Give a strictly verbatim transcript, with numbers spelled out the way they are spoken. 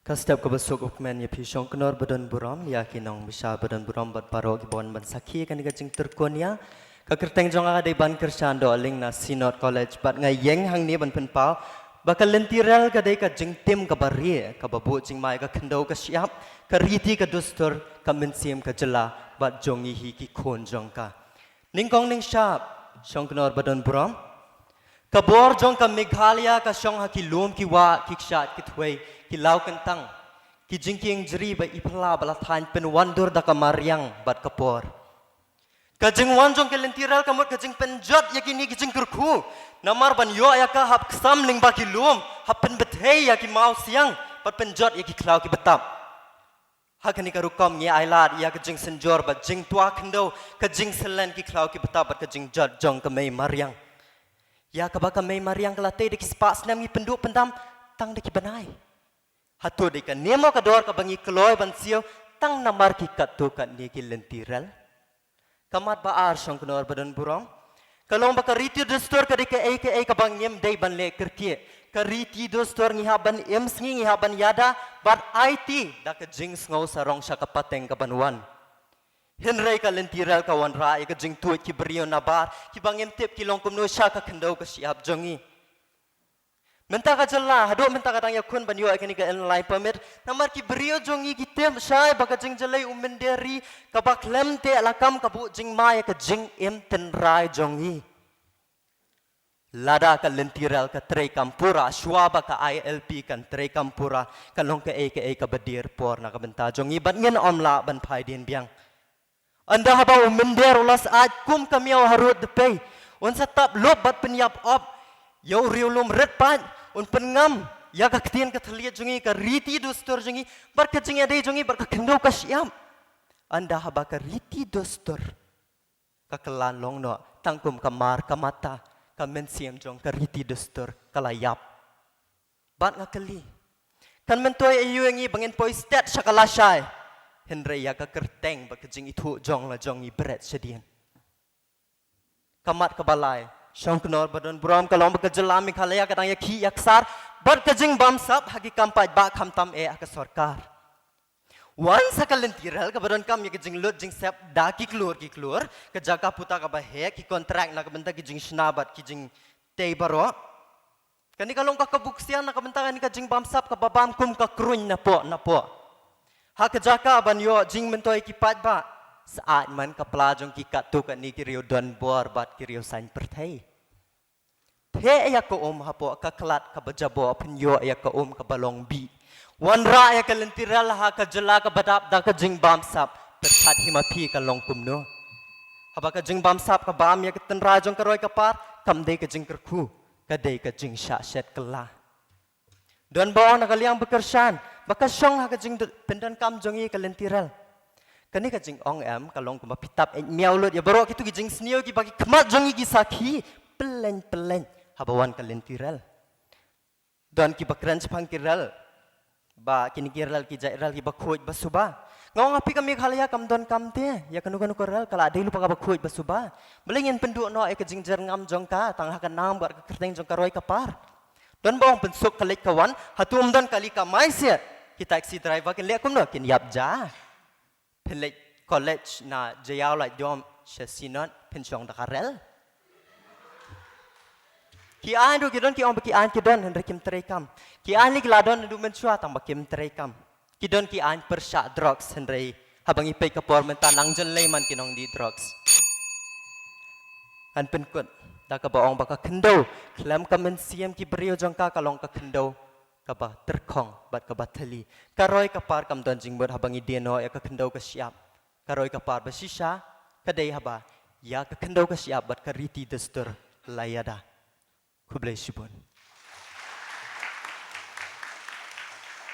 Ka step kaba suk u kmen ïa phi Shongknor ba don burom, ïa ki nong Bisha ba don burom bad baroh kiba wan ban sakhi ïa kane ka jingtyrkhong ïa. Ka kyrteng jong nga ka dei Ban Kyrshan Dohling na Synod College bad nga ïeng hangne ban pynpaw ba ka lynti rel ka dei ka jingtim kaba rieh kaba buh jingma ïa ka khyndew ka shyiap, ka riti ka dustur, ka mynsiem ka jylla bad jong ngi hi ki khun jong ka. Nyngkong nyngshap, Shongknor ba don burom. Ka bor jong ka Meghalaya ka shong ha ki lum ki wah, ki kshaid ki thwei, ki law kyntang, ki jingkieng jri ba i phylla ba la thaiñ pynwandur da ka mariang bad ka por. Ka jingwan jong ka lynti rel ka mut ka jingpynjot ïa kine ki jingkyrkhu. Namar ban ïoh ïa ka hap ksam lyngba ki lum, hap pynbthei ïa ki mawsiang, bad pynjot ïa ki khlaw ki btap. Ha kane ka rukom ngi ailad ïa ka jingsynjor bad jingtwa khyndew, ka jingsyllen ki khlaw ki btap bad ka jingjot jong ka mei mariang. Ïa kaba ka mei mariang ka la tei da ki spah snem ngi pynduh pyndam tang da ki bnai. Hato dei kane mo ka dor kaba ngi kloi ban siew tang namar ki katto katne ki lynti rel? Ka mat ba ar Shongknor ba don burom. Ka long ba ka riti dustur ka dei kaei kaei kaba ngim dei ban leh kyrkieh. Ka riti dustur ngi hap ban im sngi, ngi hap ban ïada bad aiti da ka jingsngew sarong sha ka pateng kaban wan. Hynrei ka lynti rel ka wanrah ïa ka jingtuid ki briew nabar kiba ngim tip ki long kumno sha ka khyndew ka shyiap jong ngi. Mynta ka jylla, haduh mynta ka dang ïakhun ban ïoh ïa kane ka Inner Line Permit. Namar ki briew jong ngi ki tip shai ba ka jingjlei u mynder ri kaba khlem teh lakam ka buh jingma ïa ka jingim tynrai jong ngi. Lada ka lynti rel ka treikam pura, shuwa ba ka I L P kan treikam pura, ka long kaei kaei kaba dier por na ka bynta jong ngi bad ngin ym lah ban phai dien biang. Ynda haba u mynder u la sah kum ka miaw harud dpei, un sa tap lup bad pynïap op ïa u riewlum rit pat, un pynngam ïa ka ktien ka thylliej jong ngi, ka riti dustur jong ngi bad ka jingïadei jong ngi bad ka khyndew ka shyiap. Ynda haba ka riti dustur ka kylla long noh tang kum ka mar ka mata, ka mynsiem jong ka riti dustur ka la ïap. Bad nga kylli, kan myntoi aïu ïa ngi ba ngin poi stet sha ka lashai, hynrei ïa ka kyrteng bad ka jingithuh jong la jong ngi bret shadien? Ka mat kaba lai Shongknor ba don burom, ka long ba ka jylla Meghalaya ka dang ïakhih ïaksar bad ka jingbamsap ha ki kam paidbah khamtam eh ha ka sorkar. Wan sa ka lynti rel kaba donkam ïa ka jinglut jingsep da ki klur ki klur, ka jaka puta kaba heh, ki kontrak na ka bynta ki jingshna bad ki jingtei baroh. Kane ka long ka kabu ksian na ka bynta kane ka jingbamsap kaba bam kum ka kruiñ napoh napoh. Ha ka jaka ban ïoh jingmyntoi ki paidbah, sah man ka pla jong ki katto katne ki riew donbor bad ki riew saiñ pyrthei. Theh ïa ka um hapoh ka khlad kaba jaboh, pynïoh ïa ka um kaba long bih. Wanrah ïa ka lynti rel ha ka jylla kaba dap da ka jingbamsap, pyrkhat hi ma phi ka long kumno? Haba ka jingbamsap ka bam ïa ka tynrai jong ka roi ka par, kam dei ka jingkyrkhu, ka dei ka jingshah shet kylla. Don ba ong na ka liang ba kyrshan ba ka shong ha ka jingpyndonkam jong ngi ka lynti rel. Kane ka jingong em ka long kumba phi tap eh miaw lut ïa baroh kito ki jingsniew kiba ki khmat jong ngi ki sakhi pyllein pyllein haba wan ka lynti rel. Don kiba kren shaphang ki rel ba kine ki rel ki jait rel kiba khuid ba suba. Nga ong ha phi ka Meghalaya kam donkam te ïa kano kano ka rel, ka la dei lypa kaba khuid ba suba. Balei ngin pynduh noh ïa ka jingjyrngam jong ka tang ha ka nam bad ka kyrteng jong ka roi ka par? Don ba ong pynsuk ka leit ka wan, hato ym don kali kamai seh? Ki taxi driver kin leh kumno, kin ïap ja? Phin leit college na Jaïaw Laitdom sha Synod, phin shong da ka rel. Ki aiñ ruh ki don, ki ong ba ki aiñ ki don hynrei kim treikam. Ki aiñ lei ki la don naduh mynshuwa tang ba kim treikam. Ki don ki aiñ pyrshah drugs hynrei haba ngi peit ka por mynta nang jin lei man ki nongdie drugs. Ngan pynkut da kaba ong ba ka khyndew khlem ka mynsiem ki briew jong ka, ka long ka khyndew kaba tyrkhong bad kaba thylli. Ka roi ka par kam don jingmut haba ngi die noh ïa ka khyndew ka shyiap. Ka roi ka par ba shisha ka dei haba ïa ka khyndew ka shyiap bad ka riti dustur la ïada. Khublei shibun.